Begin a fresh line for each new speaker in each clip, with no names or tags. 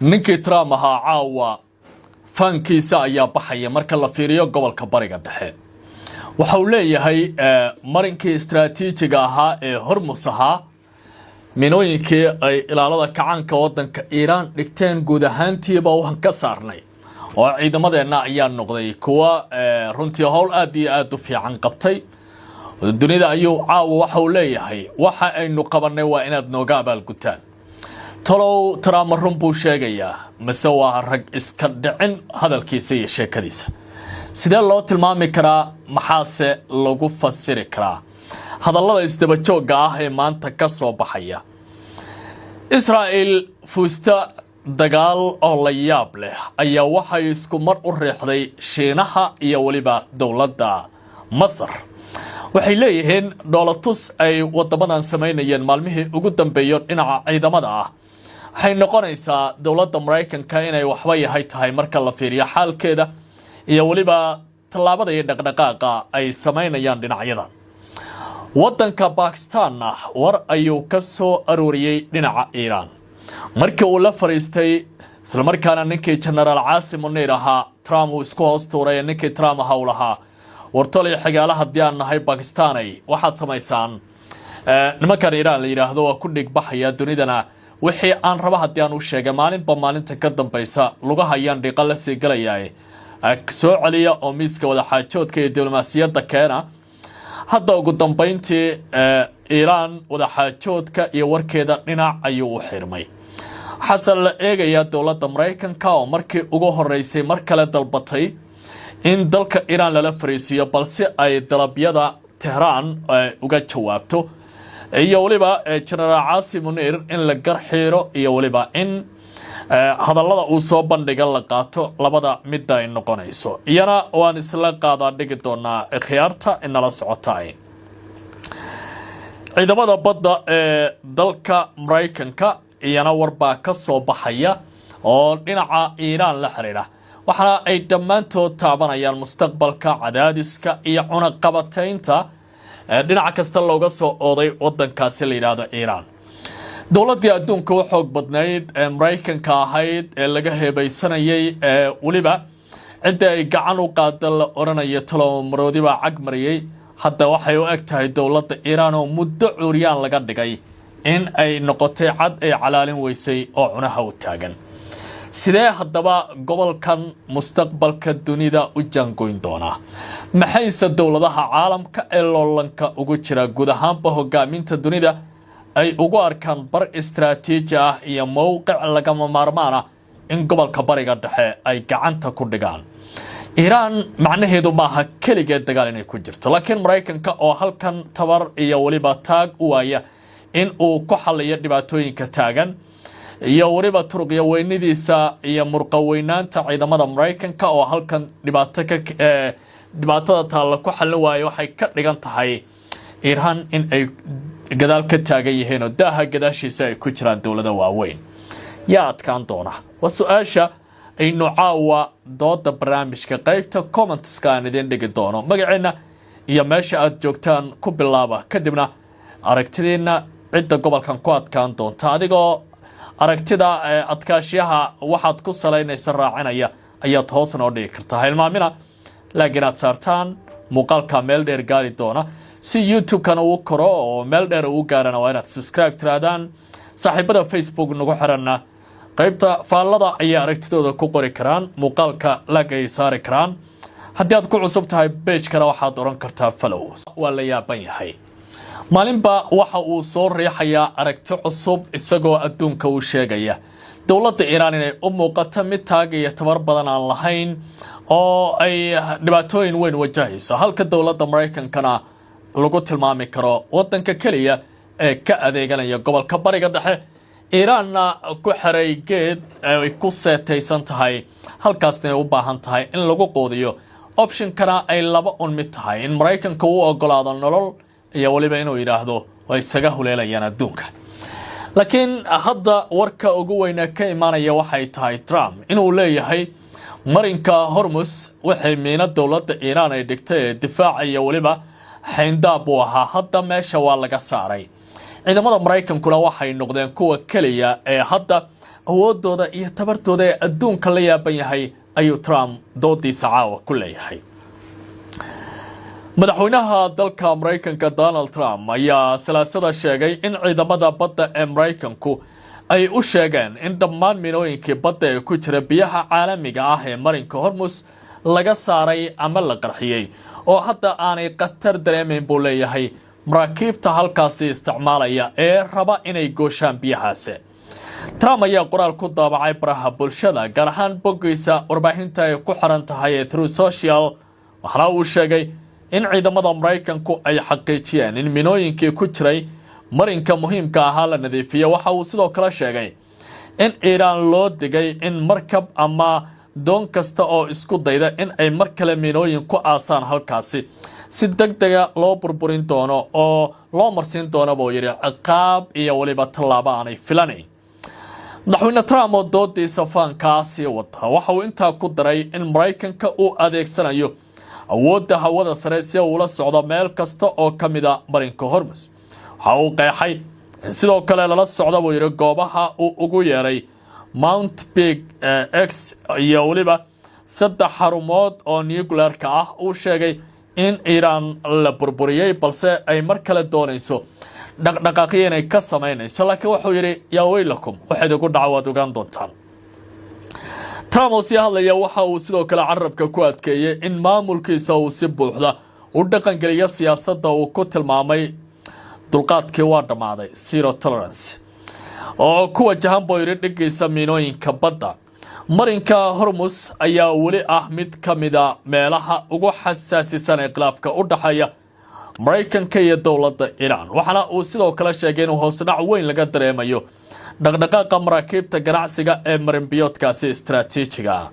Ninkii Trump ahaa caawa faankiisa ayaa baxaya marka la fiiriyo gobolka Bariga Dhexe. Waxa uu leeyahay marinkii istraatiijiga ahaa ee Hormus ahaa, minooyinkii ay Ilaalada Kacaanka wadanka Iiraan dhigteen guud ahaantiiba waan ka saarnay, oo ciidamadeenna ayaa noqday kuwa runtii howl aad iyo aada u fiican qabtay. Dunida ayuu caawa waxa uu leeyahay, waxa aynu qabanay waa inaad nooga abaalgutaan. Talow Trump run buu sheegayaa mise waa rag iska dhicin hadalkiisa iyo sheekadiisa? Sidee loo tilmaami karaa? Maxaase lagu fasiri karaa hadallada isdaba joogga ah ee maanta ka soo baxaya Israa'il? Fuusta dagaal oo la yaab leh ayaa waxay isku mar u riixday Shiinaha iyo weliba dowladda Masar. Waxay leeyihiin dhoolatus ay wadamadan samaynayeen maalmihii ugu dambeeyo dhinaca ciidamada ah waxay noqonaysaa dowladda Maraykanka inay waxba yahay tahay marka la fiiriyo xaalkeeda iyo weliba tallaabada iyo dhaqdhaqaaqa ay samaynayaan dhinacyada. Waddanka Bakistanna war ayuu ka soo arooriyey dhinaca Iiraan markii uu la fadhiistay, islamarkaana ninkii Genaraal Caasim Muniir ahaa Trump uu isku hoos tuuray ee ninkii Trump ahaa uu lahaa, "Wartolay xigaala haddii aan nahay Bakistaanay, waxaad samaysaan nimankan Iiraan la yidhaahdo waa ku dhigbaxaya dunidana. Wixii aan raba haddii aan u sheegay, maalinba maalinta ka dambaysa lugaha ayaan dhiiqa la sii galayaa. Soo celiya oo miiska wadaxaajoodka iyo diblomaasiyadda keena." Hadda ugu dambayntii Iiraan wadaxaajoodka iyo warkeeda dhinac ayuu u xirmay. Waxaase la eegayaa dowladda Maraykanka oo markii ugu horeysay mar kale dalbatay in dalka Iiraan lala fariisiiyo, balse ay dalabyada Tehraan uga jawaabto, iyo weliba Genaraal Caasim Muniir in la gar xiiro, iyo weliba in hadallada uu soo bandhiga la qaato. Labada midda ay noqonayso iyana waan isla qaadaa dhigi doonaa. Khiyaarta inala socota, ciidamada badda ee dalka Maraykanka iyana warbaa ka soo baxaya oo dhinaca Iiraan la xidhiidha, waxaana ay dhammaantood taabanayaan mustaqbalka cadaadiska iyo cunaqabataynta dhinac kasta looga soo ooday wadankaasi la yidhaahdo Iiraan. Dowladdii adduunka u xoog badnayd ee Maraykanka ahayd ee laga heebeysanayay, ee weliba cidda ay gacan u qaada la odhanayo talomaroodi baa cag mariyey, hadda waxay u eg tahay dowladda Iiraan oo muddo cuuryaan laga dhigay in ay noqotay cad ay calaalin weysay oo cunaha u taagan. Sidee haddaba gobolkan mustaqbalka dunida u jaangoyn doonaa? Maxayse dowladaha caalamka ee loolanka ugu jira guud ahaanba hogaaminta dunida ay ugu arkaan bar istraatiiji ah iyo mowqic lagama maarmaan ah in gobolka Bariga Dhexe ay gacanta ku dhigaan? Iiraan macnaheedu maaha keligeed dagaal inay ku jirto, laakiin Maraykanka oo halkan tabar iyo weliba taag u waaya in uu ku xaliyo dhibaatooyinka taagan, iyo weliba turuqya weynidiisa iyo murqa weynaanta ciidamada Maraykanka oo halkan dhibaato ka dhibaatada taalla ku xallin waaya, waxay ka dhigan tahay Iiraan in ay gadaal ka taagan yihiin oo daaha gadaashiisa ay ku jiraan dowlada waaweyn. Yaa adkaan doona? Waa su-aasha aynu caawa dooda barnaamijka qaybta commentska aan idiin dhigi doono. Magaceenna iyo meesha aad joogtaan ku bilaaba, kadibna aragtidiina cidda gobolkan ku adkaan doonta, adigoo aragtida adkaashiyaha waxaad ku salaynaysa raacinaya, ayaad hoos noo dhigi kartaa. Hilmaamina laakiin inaad saartaan muuqaalka meel dheer gaari doona si YouTube-kana uu koro oo meel dheer uu gaarana waa inaad subscribe tiraadaan. Saaxiibada Facebook nagu xiranna qaybta faallada ayay aragtidooda ku qori karaan, muuqaalka like ay saari karaan. Haddii aad ku cusub tahay page-kana, waxaad odhan kartaa follow. Waa la yaaban yahay, maalinba waxa uu soo riixayaa aragti cusub, isagoo adduunka uu sheegaya dowladda Iiraan inay u muuqato mid taag iyo tabar badan aan lahayn oo ay dhibaatooyin weyn wajahayso, halka dowladda Maraykankana lagu tilmaami karo wadanka keliya ee ka adeeganaya gobolka Bariga Dhexe, Iiraanna ku xiray geed ay ku seetaysan tahay, halkaasna ay u baahan tahay in lagu quudiyo. Optionkana ay laba un mid tahay: in Maraykanka uu ogolaado nolol iyo weliba inuu yidhaahdo waa isaga huleelayaan adduunka. Laakiin hadda warka ugu weyne ka imaanaya waxay tahay Trump inuu leeyahay marinka Hormus waxay miino dowladda Iiraan ay dhigtay ee difaaca iyo weliba xayndaab uu ahaa hadda meesha waa laga saaray. Ciidamada Maraykankuna waxay noqdeen kuwa keliya ee hadda awoodda u leh in ay Awooddooda iyo tabartooda ee adduunka la yaaban yahay, ayuu Trump doodiisa caawa ku leeyahay. Madaxweynaha dalka Maraykanka Donald Trump ayaa Salaasada sheegay in ciidamada badda ee Maraykanku ay u sheegeen in dhammaan minooyinkii badda ee ku jira biyaha caalamiga ah ee marinka Hormus laga saaray ama la qarxiyey, oo hadda aanay khatar dareemayn, buu leeyahay, maraakiibta halkaasi isticmaalaya ee raba inay gooshaan biyahaasi. Trump ayaa qoraal ku daabacay baraha bulshada, gaar ahaan boggiisa warbaahinta ay ku xiran tahay ee Truth Social, waxaana uu sheegay in ciidamada Maraykanku ay xaqiijiyeen in minooyinkii ku jiray marinka muhiimka ahaa la nadiifiyey. Waxa uu sidoo kale sheegay in Iiraan loo digay in markab ama doon kasta oo isku dayda in ay mar kale minooyin ku aasaan halkaasi si deg dega loo burburin doono oo loo marsiin doono, buu yidhi, ciqaab iyo weliba tallaabo aanay filanayn. Madaxweyne Trump oo doodiisa faankaasii wata waxa uu intaa ku daray in Maraykanka uu adeegsanayo awoodda hawada sare si uu ula socdo meel kasta oo ka mida marinka Hormus. Waxa uu qeexay in sidoo kale lala socda, buu yidhi, goobaha uu ugu yeeray Mount Big X iyo weliba 3 xarumood oo nuclearka ah. Uu sheegay in Iiraan la burburiyey, balse ay mar kale doonayso dhaqdhaqaaqyo inay ka samaynayso, laakiin wuxuu yidhi: "Yaa weylakum, waxayd ugu dhaca waad ogaan doontaan." Trump oo sii hadlaya waxa uu sidoo kale carabka ku adkeeyey in maamulkiisa uu si buuxda u dhaqangeliyo siyaasadda uu ku tilmaamay "dulqaadkii waa dhammaaday", zero tolerance, oo ku wajahan, buu yidhi, dhigiisa miinooyinka badda. Marinka Hormus ayaa weli ah mid ka mida meelaha ugu xasaasisan ee khilaafka u dhexeeya Maraykanka iyo dowladda Iiraan. Waxaana uu sidoo kale sheegay inuu hoosdhac weyn laga dareemayo dhaqdhaqaaqa maraakiibta ganacsiga ee marinbiyoodkaasi istaraatiijiga ah.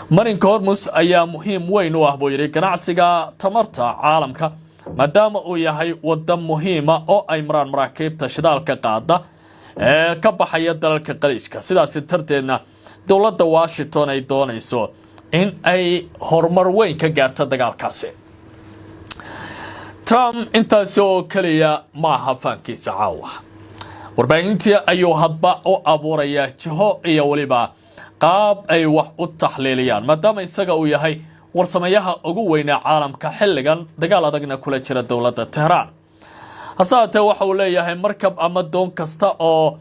Marinka Hormus ayaa muhiim weyn u ah, buu yidhi, ganacsiga tamarta caalamka, maadaama uu yahay waddo muhiima oo ay maraan maraakiibta shidaalka qaada ee ka baxaya dalalka Khaliijka. Sidaasi darteedna dowladda Washington ay doonayso in ay horumar weyn ka gaarto dagaalkaasi. Trump intaasi oo keliya maaha faankiisa caawa. Warbaahintii ayuu hadba u abuurayaa jiho iyo weliba qaab ay wax u taxliiliyaan, maadaama isaga uu yahay warsameeyaha ugu weynaa caalamka xilligan, dagaal adagna kula jira dowladda Tehraan. Hase haatee waxa uu leeyahay markab ama doon kasta oo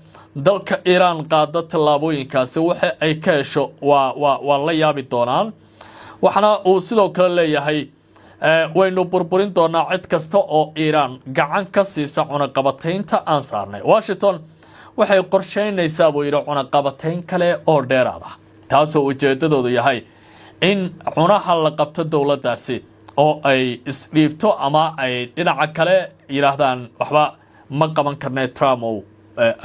dalka Iiraan qaada tallaabooyinkaasi, waxa ay ka hesho waa la yaabi doonaan. Waxaana uu sidoo kale leeyahay waynu burburin doonaa cid kasta oo Iiraan gacan ka siisa cunaqabataynta aan saarnay. Washington waxay qorsheynaysaa, buu yidhi, cunaqabatayn kale oo dheeraad ah, taasoo ujeedadoodu yahay in cunaha la qabto dowladdaasi oo ay isdhiibto ama ay dhinaca kale yidhaahdaan: "Waxba ma qaban karnay, Trumpow,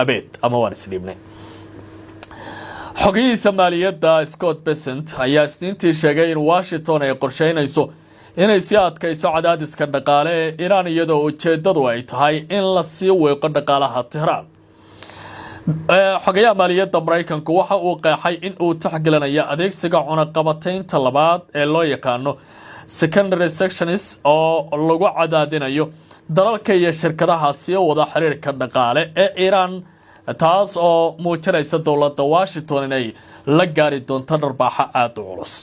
abeed ama waan isdhiibnay." Xogayihiisa maaliyadda Scott Bessent ayaa Isniintii sheegay in Washington ay qorsheynayso inay sii adkayso cadaadiska dhaqaale ee Iiraan, iyadoo ujeedadu ay tahay in la sii weeqo dhaqaalaha Tehraan. Xogayaha maaliyadda Maraykanku waxa uu qeexay in uu taxgelinayo adeegsiga cunaqabataynta labaad ee loo yaqaano secondary sanctions, oo lagu cadaadinayo dalalka iyo shirkadaha sii wada xiriirka dhaqaale ee Iiraan, taas oo muujinaysa dowladda Washington inay la gaari doonto dharbaaxo aada u culus.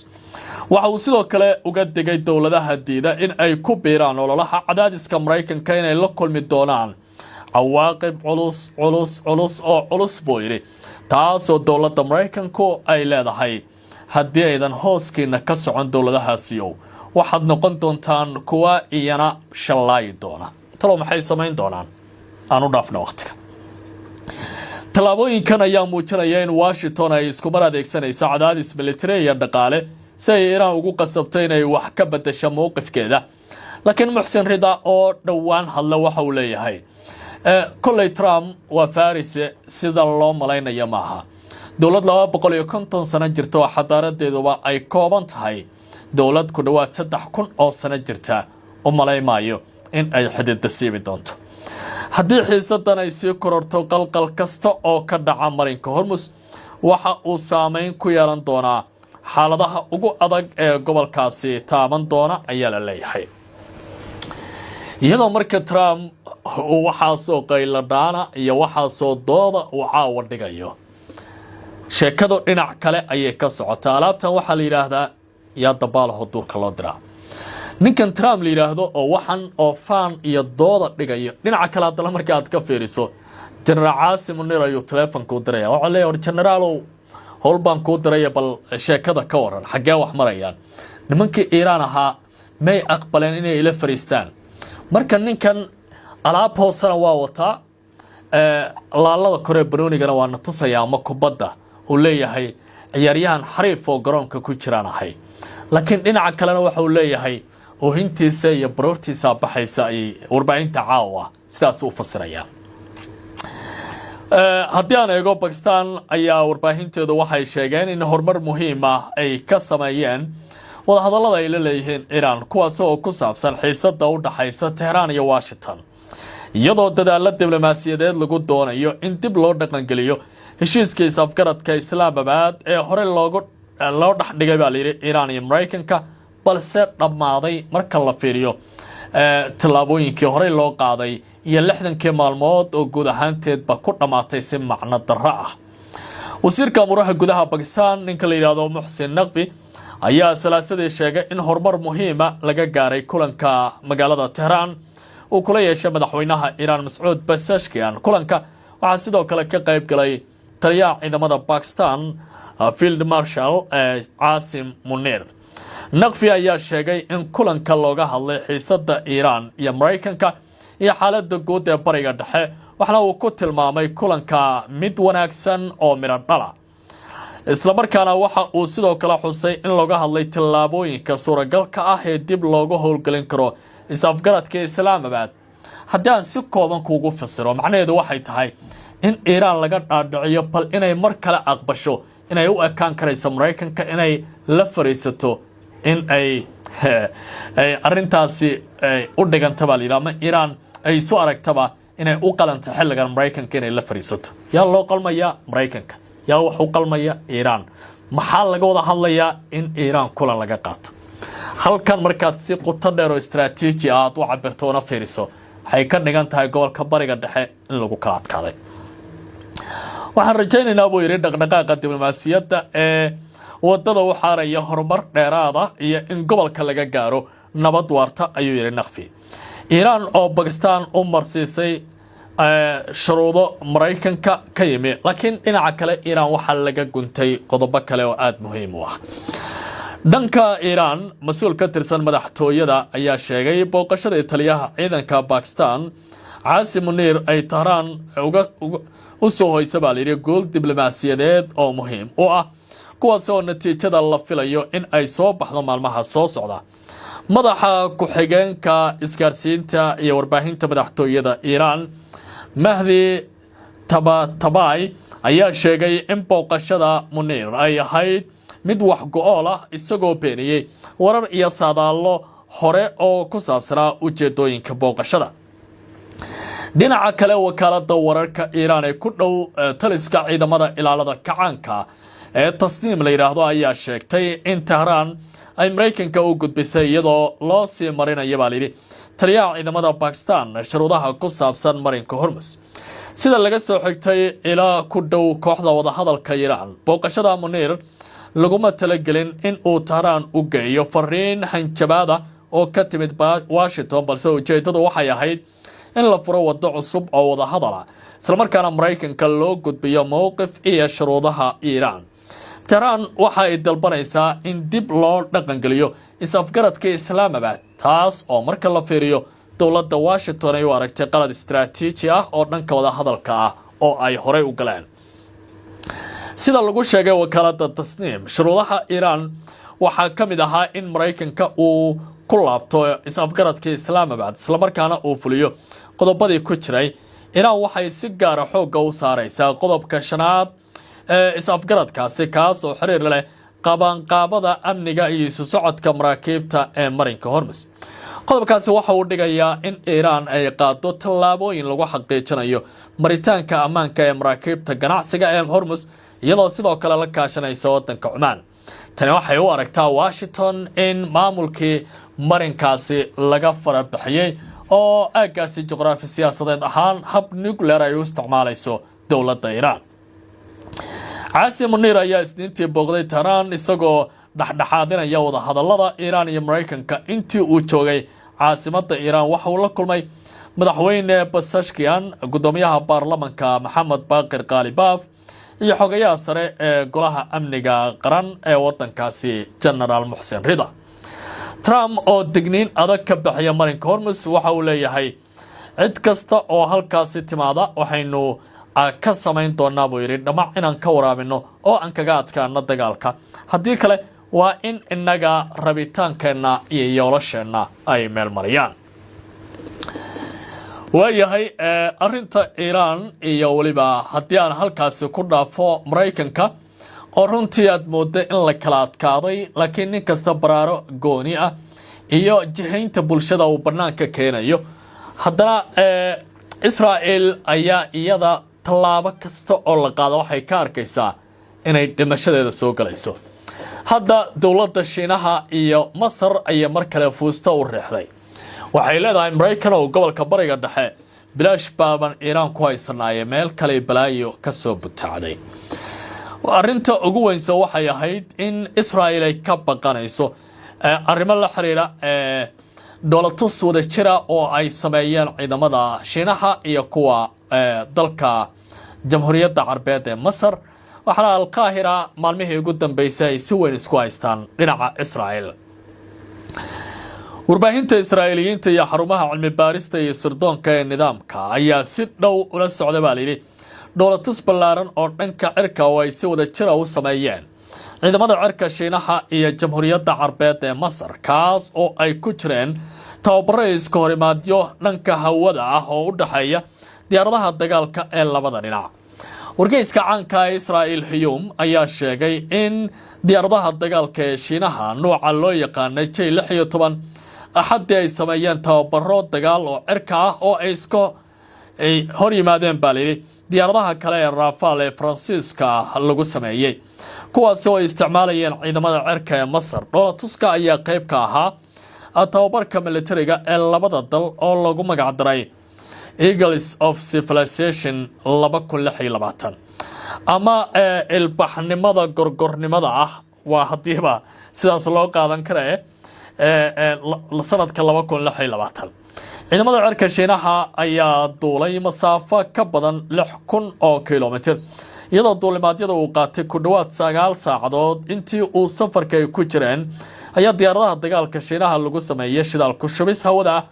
Waxa uu sidoo kale uga digay dowladaha diida in ay ku biiraan ololaha cadaadiska Maraykanka inay la kulmi doonaan cawaaqib culus, culus, culus oo culus, buu yidhi, taasoo dowladda Maraykanku ay leedahay: haddii aydan hooskiina ka socon dowladahaasiyow, waxaad noqon doontaan kuwa iyana shallaayi doona. Talow maxay samayn doonaan? Aan u dhaafna waqtiga. Tallaabooyinkan ayaa muujinaya in Washington ay iskumar adeegsanayso cadaadis militari iyo dhaqaale si ay Iiraan ugu qasabto inay wax ka bedesho mowqifkeeda. Laakiin Muxsin Rida oo dhowaan hadla waxa uu leeyahay: kolley Trump waa farise, sida loo malaynaya maaha. Dowlad 250 sano jirta oo xadaaradeeduba ay kooban tahay, dowlad ku dhowaad 3000 oo sano jirta, u malay maayo in ay xidida siibi doonto. Haddii xiisadan ay sii kororto, qalqal kasta oo ka dhaca marinka Hormus waxa uu saameyn ku yeelan doonaa xaaladaha ugu adag ee gobolkaasi taaban doona, ayaa la leeyahay. Iyadoo marka Trump uu waxaasoo qayladhaana iyo waxaasoo dooda uu caawa dhigayo. Sheekadu dhinac kale ayay ka socotaa. Alaabtan waxaa la yidhaahdaa yaa dabaalaho duurka loo diraa. Ninkan Trump la yidhaahdo oo waxan oo faan iyo dooda dhigayo, dhinaca kale haddana marka aad ka fiiriso, Jenaraal Caasim Munir ayuu teleefonka u diraya. Waxaa leeyahay, "War jenaraalow, howl baan kuu diraya, bal sheekada ka waran, xaggee wax marayaan? Nimankii Iiraan ahaa may aqbaleen inay ila fariistaan?" Marka ninkan alaab hoosena waa wataa, laalada koree banoonigana waa na tusaya ama kubadda uu leeyahay ciyaaryahan xariif oo garoonka ku jiraan ahay, laakiin dhinaca kalena waxa uu leeyahay oohintiisa iyo baroortiisa baxaysa ayay warbaahinta caawa sidaas u fasirayaan. Haddii aan eego Bakistan, ayaa warbaahinteedu waxay sheegeen in horumar muhiim ah ay ka sameeyeen wadahadallada ay la leeyihiin Iiraan, kuwaas oo ku saabsan xiisada u dhaxaysa Tehraan iyo Washington, iyadoo dadaalo diblomaasiyadeed lagu doonayo in dib loo dhaqangeliyo heshiiska is-afgaradka Islaamabad ee hore loogu loo dhexdhigay, baa layidhi, Iiraan iyo Maraykanka, balse dhammaaday marka la fiiriyo tallaabooyinkii horey loo qaaday iyo 60-kii maalmood oo guud ahaanteedba ku dhammaatay si macno darro ah. Wasiirka amuraha gudaha Bakistan, ninka la yidhaahdo Muxsin Naqvi, ayaa Salaasadii sheegay in horumar muhiima laga gaaray kulanka magaalada Tehraan uu kula yeeshay madaxweynaha Iiraan Mascuud Pezeshkian. Kulanka waxaa sidoo kale ka qayb galay taliyaha ciidamada Bakistan, Field Marshal Caasim Munir. Naqfi ayaa sheegay in kulanka looga hadlay xiisada Iiraan iyo Maraykanka iyo xaalada guud ee Bariga Dhexe, waxna uu ku tilmaamay kulanka mid wanaagsan oo midho dhala. Islamarkaana waxa uu sidoo kale xusay in looga hadlay tallaabooyinka suuragalka ah ee dib loogu howlgelin karo is-afgaradka Islaamabad. Haddii aan si kooban kuugu fasiro, macnaheedu waxay tahay in Iiraan laga dhaadhiciyo bal inay mar kale aqbasho inay u ekaan karayso Maraykanka inay la fariisato, in ay arrintaasi u dhigantaba la yidhi, ama Iiraan ay isu aragtaba inay u qalanto xilligan Maraykanka inay la fariisato. Yaa loo qalmayaa Maraykanka? Yaa wax u qalmaya Iiraan? Maxaa laga wada hadlayaa? In Iiraan kulan laga qaato. Halkan markaad si quto dheer oo istraatiiji ah aad u cabirto una fiiriso, waxay ka dhigan tahay gobolka Bariga Dhexe in lagu kala adkaaday. "Waxaan rajaynaynaa," buu yidhi, "dhaqdhaqaaqa diblomaasiyadda ee wadada u xaaraya horumar dheeraada iyo in gobolka laga gaaro nabad waarta," ayuu yidhi Naqfi. Iiraan oo Bakistan u marsiisay shuruudo Maraykanka ka yimi, laakiin dhinaca kale Iiraan waxaa laga guntay qodobo kale oo aada muhiim u ah. Dhanka Iiraan, mas-uul ka tirsan madaxtooyada ayaa sheegay booqashada taliyaha ciidanka Bakistan Caasim Muniir ay Tahraan u soo hoysa, baa layidhi, guul diblomaasiyadeed oo muhiim u ah, kuwaas oo natiijada la filayo in ay soo baxdo maalmaha soo socda. Madaxa ku-xigeenka isgaarsiinta iyo warbaahinta madaxtooyada Iiraan, Mahdi Tabatabai, ayaa sheegay in booqashada Muniir ay ahayd mid wax go-ool ah, isagoo beeniyey warar iyo saadaallo hore oo ku saabsanaa ujeedooyinka booqashada. Dhinaca kale, wakaalada wararka Iiraan ee ku dhow taliska ciidamada ilaalada kacaanka ee Tasniim la yidhaahdo ayaa sheegtay in Tehraan ay Maraykanka u gudbisay, iyadoo loo sii marinaya, baa layidhi, taliyaha ciidamada Bakistan shuruudaha ku saabsan marinka Hormus. Sida laga soo xigtay ilaa ku dhow kooxda wadahadalka Iiraan, booqashada Muniir laguma talagelin in uu Tehraan u geeyo fariin hanjabaada oo ka timid Washington, balse ujeedadu waxay ahayd in la furo waddo cusub oo wadahadala, islamarkaana Maraykanka loo gudbiyo mowqif iyo shuruudaha Iiraan. Tehraan waxa ay dalbanaysaa in dib loo dhaqangeliyo is-afgaradka Islaamabad, taas oo marka la fiiriyo dowladda Washington ay u aragtay qalad istaraatiiji ah oo dhanka wadahadalka ah oo ay horey u galeen. Sida lagu sheegay wakaalada Tasniim, shuruudaha Iiraan waxaa ka mid ahaa in Maraykanka uu ku laabto is-afgaradka Islaamabad, islamarkaana uu fuliyo qodobadii ku jiray. Iiraan waxay si gaara xoogga u saaraysaa qodobka shanaad ee is-afgaradkaasi, kaas oo xiriir leh qabanqaabada amniga iyo isu socodka maraakiibta ee marinka Hormus. Qodobkaasi waxa uu dhigayaa in Iiraan ay qaado tallaabooyin lagu xaqiijinayo maritaanka ammaanka ee maraakiibta ganacsiga ee Hormus, iyadoo sidoo kale la kaashanaysa wadanka Cumaan. Tani waxay u aragtaa Washington in maamulkii marinkaasi laga farabixiyey oo aaggaasi juqraafi siyaasadeed ahaan hab nuclear ay u isticmaalayso dowladda Iiraan. Caasim Muniir ayaa Isniintii booqday Tehraan, isagoo dhexdhexaadinaya wadahadalada Iiraan iyo Maraykanka. Intii uu joogay caasimadda Iiraan, waxa uu la kulmay Madaxweyne Pezeshkian, guddoomiyaha baarlamanka Maxamed Baaqir Qaalibaaf iyo xogayaha sare ee Golaha Amniga Qaran ee wadankaasi, Genaraal Muxsin Rida. Trump oo digniin adag ka bixiya marinka Hormus, waxa uu leeyahay cid kasta oo halkaasi timaada waxaynu ka samayn doonaa, buu yidhi, dhamac inaan ka waraabino oo aan kaga adkaano dagaalka. Haddii kale waa in innaga rabitaankeenna iyo yoolasheenna ay meel mariyaan. Waayahay, arrinta Iiraan iyo weliba haddii aan halkaasi ku dhaafo Maraykanka, oo runtii aad moodda in la kala adkaaday, laakiin nin kasta baraaro gooni ah iyo jihaynta bulshada uu bannaanka keenayo, haddana Israa'el ayaa iyada tallaabo kasta oo la qaado waxay ka arkaysaa inay dhimashadeeda soo galayso. Hadda dowladda Shiinaha iyo Masar ayaa mar kale fuusta u riixday. Waxay leedahay Maraykan oo gobolka Bariga Dhexe bilaash baaban Iiraan ku haysanaaye, meel kale balaayo ka soo butaacday. Arrinta ugu weynse waxay ahayd in Israa'el ay ka baqanayso arrimo la xiriira dhoolatus wada jira oo ay sameeyeen ciidamada Shiinaha iyo kuwa dalka Jamhuuriyadda Carbeed ee Masar. Waxaana Alqaahira maalmihii ugu dambeysay ay si weyn isku haystaan dhinaca Israa'el. Warbaahinta Israa'iiliyiinta iyo xarumaha cilmi baarista iyo sirdoonka ee nidaamka ayaa si dhow ula socda, baa layidhi, dhoolatus ballaaran oo dhanka cirka oo ay si wada jira u sameeyeen ciidamada cirka Shiinaha iyo Jamhuuriyadda Carbeed ee Masar, kaas oo ay ku jireen tababaro iska horimaadyo dhanka hawada ah oo u dhexeeya diyaaradaha dagaalka ee labada dhinac. Wargeyska caanka ee Israa'il Hayom ayaa sheegay in diyaaradaha dagaalka ee Shiinaha nooca loo yaqaanay J-16 Axaddii ay sameeyeen tababaro dagaal oo cirka ah oo ay iska ay hor yimaadeen, baa layidhi, diyaaradaha kale ee Rafale ee Faransiiska lagu sameeyey, kuwaasi oo ay isticmaalayeen ciidamada cirka ee Masar. Dhoolatuska ayaa qayb ka ahaa tababarka militariga ee labada dal oo lagu magacdaray Eagles of Civilization 2026, ama ilbaxnimada gorgornimada ah, waa haddiiba sidaas loo qaadan karae, sanadka 2026. Ciidamada cirka Shiinaha ayaa duulay masaafo ka badan 6000 oo kilomitir, iyadoo duulimaadyada uu qaatay ku dhowaad 9 saacadood. Intii uu safarka ay ku jireen ayaa diyaaradaha dagaalka Shiinaha lagu sameeyey shidaal ku shubis hawada ah,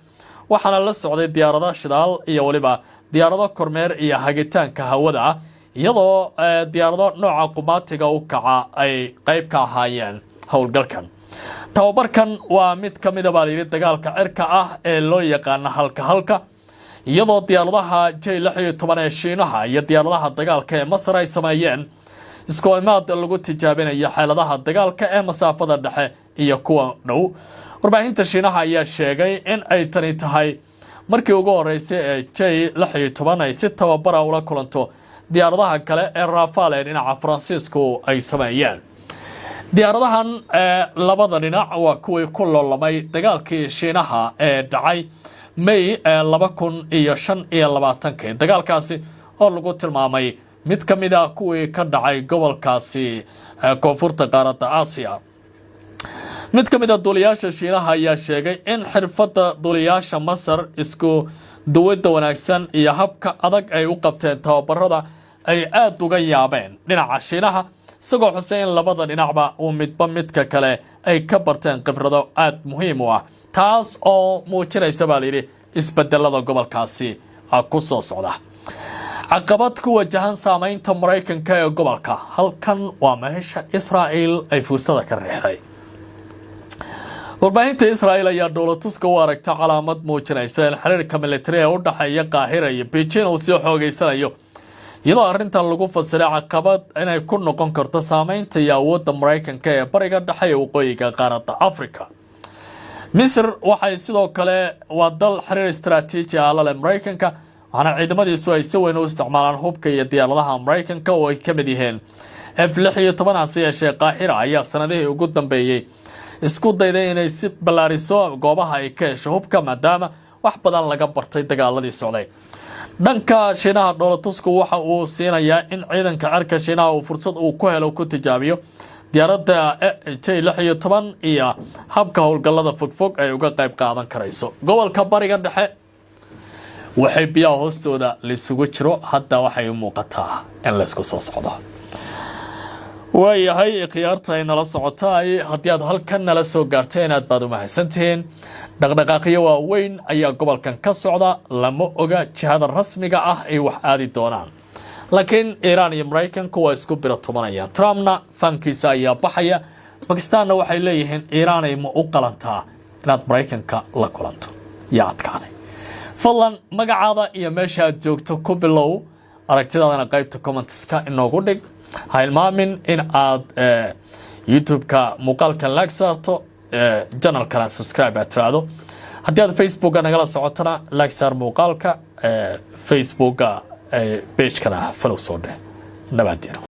waxaana la socday diyaarado shidaal iyo weliba diyaarado kormeer iyo hagitaanka hawada ah, iyadoo diyaarado nooca qumaatiga u kaca ay qayb ka ahaayeen howlgalkan. Tababarkan waa mid ka mida, baa layidhi, dagaalka cirka ah ee loo yaqaano halka halka, iyadoo diyaaradaha J-16 ee Shiinaha iyo diyaaradaha dagaalka ee Masar ay sameeyeen iskoolimaad lagu tijaabinayo xeeladaha dagaalka ee masaafada dhexe iyo kuwa dhow. Warbaahinta Shiinaha ayaa sheegay in ay tani tahay markii ugu horeysay ee J-16 ay si tababara ula kulanto diyaaradaha kale ee Rafale ee dhinaca Faransiisku ay sameeyeen. Diyaaradahan labada dhinac waa kuwii ku loolamay dagaalkii Shiinaha ee dhacay May 2025-kii, dagaalkaasi oo lagu tilmaamay mid ka mid a kuwii ka dhacay gobolkaasi koonfurta qaaradda Aasiya. Mid ka mid a duuliyaasha Shiinaha ayaa sheegay in xirfadda duuliyaasha Masar, isku duwidda wanaagsan iyo habka adag ay u qabteen tababarada ay aada uga yaabeen dhinaca Shiinaha, isagoo xusay in labada dhinacba uu midba midka kale ay ka barteen khibrado aada muhiim u ah, taas oo muujinaysa, baa layidhi, isbedelada gobolkaasi ku soo socda. Caqabad ku wajahan saameynta Maraykanka ee gobolka, halkan waa meesha Israa'il ay fuustada ka riixday. Warbaahinta Israa'il ayaa dhoolatuska u aragta calaamad muujinaysa in xiriirka militari ee u dhexeeya Qaahira iyo Beijing uu sii xoogeysanayo, iyadoo arrintan lagu fasiray caqabad inay ku noqon karto saameynta iyo awoodda Maraykanka ee Bariga Dhexe ee waqooyiga qaaradda Africa. Misr waxay sidoo kale waa dal xiriir istaraatiiji ah la leh Maraykanka, waxaana ciidamadiisu ay si weyn u isticmaalaan hubka iyo diyaaradaha Maraykanka oo ay ka mid yihiin F-16. Hase yeeshee, Qaahira ayaa sanadihii ugu dambeeyey isku dayday inay si ballaariso goobaha ay ka hesho hubka, maadaama wax badan laga bartay dagaaladii socday. Dhanka Shiinaha, dhoolatusku waxa uu siinayaa in ciidanka cirka Shiinaha uu fursad uu ku helo ku tijaabiyo diyaaradda J-16 iyo habka howlgallada fogfog ay uga qayb qaadan karayso gobolka Bariga Dhexe. Waxay biyaha hoostooda laysugu jiro, hadda waxay u muuqataa in laysku soo socdo. Waayahay, khiyaarta ay nala socotaay, haddii aad halkan nala soo gaarteen, aad baad u mahadsantihiin. Dhaqdhaqaaqyo waaweyn ayaa gobolkan ka socda. Lama oga jihada rasmiga ah ay wax aadi doonaan, laakiin Iiraan iyo Maraykanku waa isku biro tumanayaan. Trumpna faankiisa ayaa baxaya. Bakistaanna waxay leeyihiin, "Iiraanay, ma u qalantaa inaad Maraykanka la kulanto?" Yaa adkaaday? Fadlan magacaada iyo meesha aad joogto ku bilow, aragtidaadana qaybta commentska inoogu dhig. Ha ilmaamin in aad YouTube-ka muuqaalkan like saarto, channelkana subscribe aad tiraahdo. Haddii aad Facebooka nagala socotona, like saar muuqaalka, Facebooka pagekana follow soo dheh. Nabaadino.